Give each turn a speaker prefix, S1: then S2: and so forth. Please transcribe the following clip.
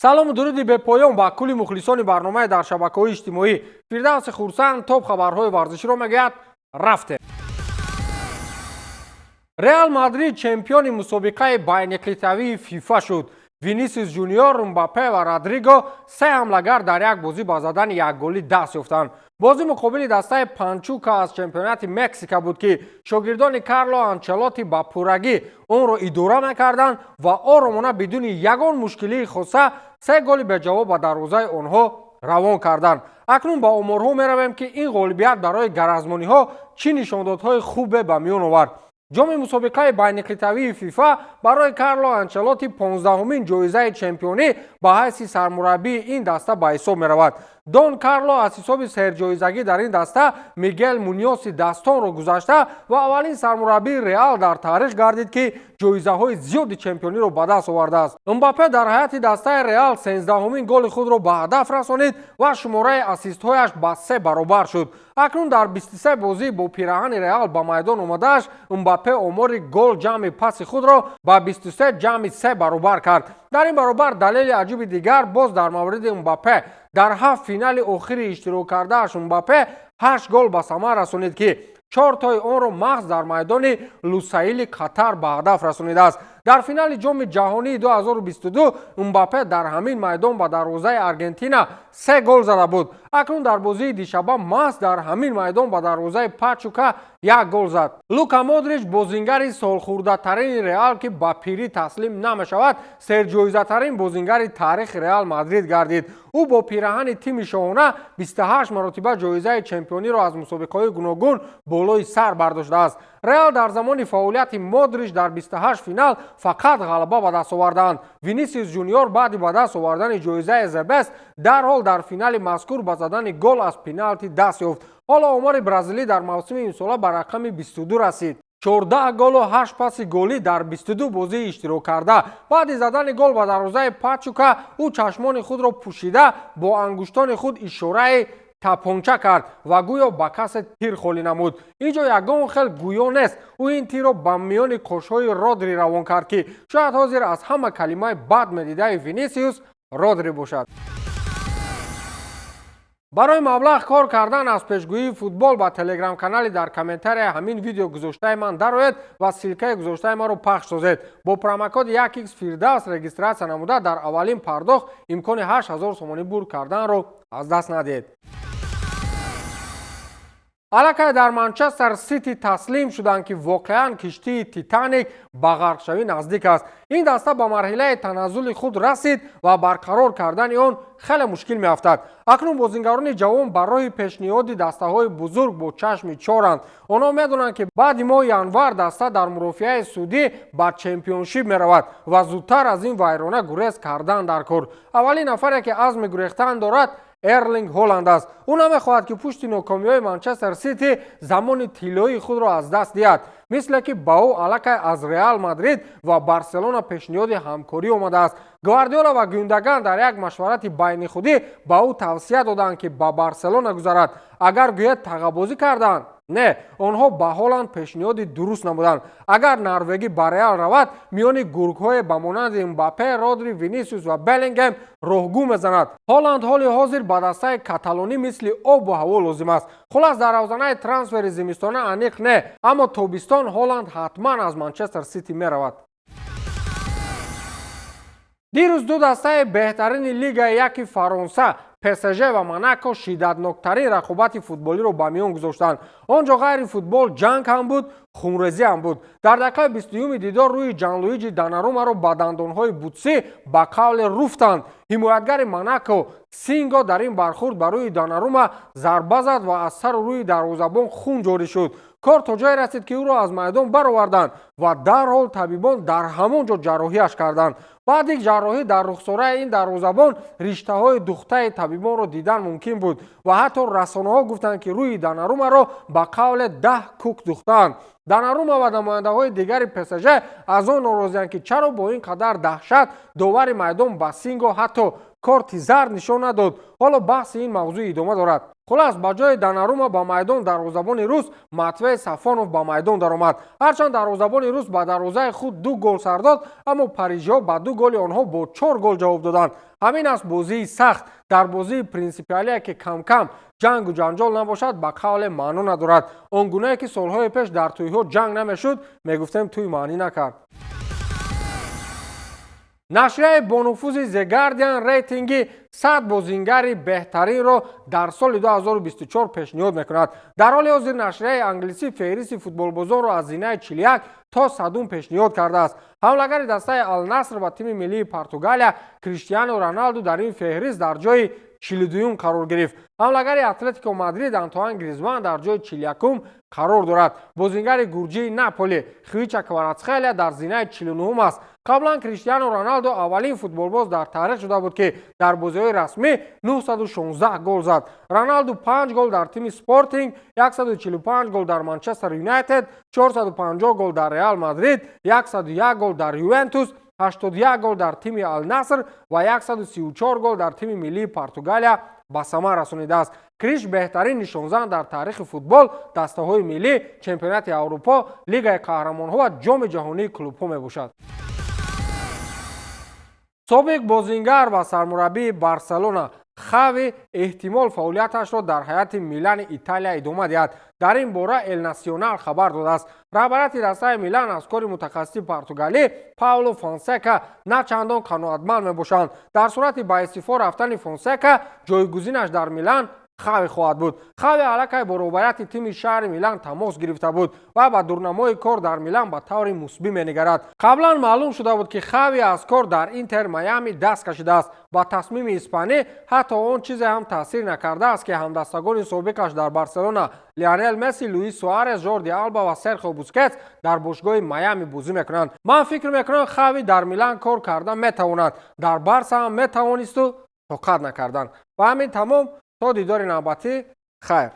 S1: Салому дуруди бепоён ба кулли мухлисони барномаи дар шабакаҳои иҷтимоӣ. Фирдавси Хурсанд топ хабарҳои варзиширо мегӯяд. Рафтем. Реал Мадрид чемпиони мусобиқаи байниқитъавии ФИФА шуд. Винисиус Жуниор, Мбаппе ва Родриго, се ҳамлагар, дар як бозӣ ба задани якголӣ даст ёфтанд. Бозӣ муқобили дастаи Пачука аз чемпионати Мексика буд, ки шогирдони Карло Анчелоти ба пуррагӣ онро идора мекарданд ва оромона, бидуни ягон мушкилии хоса, се голи беҷавоб ба дарвозаи онҳо равон карданд. Акнун ба оморҳо меравем, ки ин ғолибият барои гаразмониҳо чӣ нишондодҳои хубе ба миён овард. Ҷоми мусобиқаи байниқитъавии ФИФА барои Карло Анчелоти 15-умин ҷоизаи чемпионӣ ба ҳайси сармураббии ин даста ба ҳисоб меравад. Дон Карло аз ҳисоби серҷоизагӣ дар ин даста Мигел Муньоси дастонро гузашта ва аввалин сармураббии Реал дар таърих гардид, ки ҷоизаҳои зиёди чемпиониро ба даст овардааст. Мбаппе дар ҳайати дастаи Реал 13-умин голи худро ба ҳадаф расонид ва шумораи ассистҳояш ба се баробар шуд. Акнун дар 23 бозӣ бо пираҳани Реал ба майдон омадааш, Мбаппе омори гол ҷамъи паси худро ба 23 ҷамъи се баробар кард. Дар ин баробар далели аҷиби дигар боз дар мавриди Мбаппе: дар ҳафт финали охири иштирок кардааш Мбаппе ҳашт гол ба самар расонид, ки чортои онро маҳз дар майдони Лусаили Қатар ба ҳадаф расонидааст. Дар финали Ҷоми ҷаҳонии 2022 Мбаппе дар ҳамин майдон ба дарвозаи Аргентина се гол зада буд. Акнун дар бозии дишаба маҳз дар ҳамин майдон ба дарвозаи Пачука як гол зад. Лука Модрич, бозингари солхӯрдатарини Реал, ки ба пирӣ таслим намешавад, серҷоизатарин бозингари таърихи Реал Мадрид гардид. Ӯ бо пираҳани тими шоҳона 28 маротиба ҷоизаи чемпиониро аз мусобиқаҳои гуногун болои сар бардоштааст. Реал дар замони фаъолияти Модрич дар 28 финал фақат ғалаба ба даст овардаанд. Винисиус Жуниор баъди ба даст овардани ҷоизаи The Best дарҳол дар финали мазкур ба задани гол аз пеналти даст ёфт. Ҳоло омори бразилӣ дар мавсими имсола ба рақами 22 расид: 14 голу 8 паси голӣ дар 22 бозии иштироккарда. Баъди задани гол ба дарвозаи Пачука ӯ чашмони худро пӯшида, бо ангуштони худ ишораи тапонча кард ва гӯё ба касе тир холӣ намуд. Ин ҷо ягон хел гӯё нест. Ӯ ин тирро ба миёни қошҳои Родри равон кард, ки шояд ҳозир аз ҳама калимаи бад медидаи Винисиус Родри бошад. Барои маблағ кор кардан аз пешгӯии футбол ба телеграм-канали дар комментарияи ҳамин видео гузоштаи ман дароед ва ссылкаи гузоштаи маро пахш созед. Бо промокоди 1x Фирдавс регистрация намуда, дар аввалин пардохт имкони 8000 сомонӣ бурд карданро аз даст надиҳед. Аллакай дар Манчестер Сити таслим шуданд, ки воқеан киштии Титаник ба ғарқшавӣ наздик аст. Ин даста ба марҳилаи таназзули худ расид ва барқарор кардани он хеле мушкил меафтад. Акнун бозингарони ҷавон ба роҳи пешниҳоди дастаҳои бузург бо чашми чоранд. Онҳо медонанд, ки баъди моҳи январ даста дар мурофиаи судӣ ба Чемпионшип меравад ва зудтар аз ин вайрона гурез кардан дар кор. Аввалин нафаре, ки азми гурехтан дорад, Эрлинг Ҳоланд аст. Ӯ намехоҳад, ки пушти нокомиҳои Манчестер Сити замони тиллоии худро аз даст диҳад, мисле ки ба ӯ аллакай аз Реал Мадрид ва Барселона пешниҳоди ҳамкорӣ омадааст. Гвардиола ва Гюндаган дар як машварати байнихудӣ ба ӯ тавсия доданд, ки ба Барселона гузарад. Агар гӯяд, тағабозӣ карданд, не, онҳо ба Ҳоланд пешниҳоди дуруст намуданд. Агар норвегӣ ба Реал равад, миёни гургҳое ба монанди Мбаппе, Родри, Винисиус ва Беллингем роҳгӯ мезанад. Ҳоланд ҳоли ҳозир ба дастаи каталонӣ мисли обу ҳаво лозим аст. Хулас, дар равзанаи трансфери зимистона аниқ не, аммо тобистон Ҳоланд ҳатман аз Манчестер Сити меравад. Дирӯз ду дастаи беҳтарини Лигаи яки Фаронса, ПСЖ ва Монако, шиддатноктарин рақобати футболиро ба миён гузоштанд. Он ҷо ғайри футбол ҷанг ҳам буд, хунрезӣ ҳам буд. Дар дақиқаи 20-юми дидор рӯи Ҷанлуиҷи Донарумаро ба дандонҳои бутсӣ ба қавле руфтанд. Ҳимоятгари Монако Синго дар ин бархӯрд ба рӯи Донарума зарба зад ва аз сару рӯи дарвозабон хун ҷорӣ шуд. Кор то ҷое расид, ки ӯро аз майдон бароварданд ва дарҳол табибон дар ҳамон ҷо ҷарроҳиаш карданд. Баъди ҷарроҳӣ дар рухсораи ин дарвозабон риштаҳои духтаи табибонро дидан мумкин буд ва ҳатто расонаҳо гуфтанд, ки рӯи Донарумаро ба қавле 10 кук духтаанд. Донарума ва намояндаҳои дигари ПСЖ аз он норозиянд, ки чаро бо ин қадар даҳшат довари майдон ба Синго ҳатто корти зард нишон надод. Ҳоло баҳси ин мавзӯъ идома дорад. Хулас, ба ҷои Донарума ба майдон дарвозабони рус Матвей Сафонов ба майдон даромад. Ҳарчанд дарвозабони рус ба дарвозаи худ 2 гол сар дод, аммо парижиҳо ба 2 голи онҳо бо 4 гол ҷавоб доданд. Ҳамин аст бозии сахт. Дар бозии принсипиалие, ки кам-кам ҷангу ҷанҷол набошад, ба қавле маъно надорад. Он гунае ки солҳои пеш дар тӯйҳо ҷанг намешуд, мегуфтем тӯй маънӣ накард. Нашрияи бонуфузи The Guardian рейтинги 100 бозингари беҳтаринро дар соли 2024 пешниҳод мекунад. Дар ҳоли ҳозир нашрияи англисӣ феҳристи футболбозонро аз зинаи 41 то 100 пешниҳод кардааст. Ҳамлагари дастаи Ал-Наср ва тими миллии Португалия Криштиану Роналду дар ин феҳрист дар ҷои 42-юм қарор гирифт. Ҳамлагари Атлетико Мадрид Антуан Гризман дар ҷои 41-ум қарор дорад. Бозингари гурҷии Наполи Хвича Кварацхелия дар зинаи 49-ум аст. Қаблан Криштиану Роналдо аввалин футболбоз дар таърих шуда буд, ки дар бозиҳои расмӣ 916 гол зад. Роналду 5 гол дар тими Спортинг, 145 гол дар Манчестер Юнайтед, 450 гол дар Реал Мадрид, 101 гол дар Ювентус, 81 гол дар тими Ал-Наср ва 134 гол дар тими миллии Португалия ба самар расонидааст. Криш беҳтарин нишонзан дар таърихи футбол, дастаҳои миллӣ, чемпионати Аврупо, Лигаи қаҳрамонҳо ва Ҷоми ҷаҳонии клубҳо мебошад. Собиқ бозингар ва сармураббии Барселона Хави эҳтимол фаъолияташро дар ҳайати Милани Италия идома диҳад. Дар ин бора Эл Насионал хабар додааст. Раҳбарияти дастаи Милан аз кори мутахассиси португалӣ Пауло Фонсека на чандон қаноатманд мебошанд. Дар сурати ба истифо рафтани Фонсека, ҷойгузинаш дар Милан Хави хоҳад буд. Хави аллакай бо роҳбарияти тими шаҳри Милан тамос гирифта буд ва ба дурнамои кор дар Милан ба таври мусбӣ менигарад. Қаблан маълум шуда буд, ки Хави аз кор дар Интер Майами даст кашидааст. Ба тасмими испанӣ ҳатто он чизе ҳам таъсир накардааст, ки ҳамдастагони собиқаш дар Барселона Лионел Месси, Луис Суарес, Жорди Алба ва Серхио Бускетс дар бошгоҳи Майами бозӣ мекунанд. Ман фикр мекунам, Хави дар Милан кор карда метавонад. Дар Барса ҳам метавонисту тоқат накарданд. Ва ҳамин тамом. То дидори навбатӣ, хайр.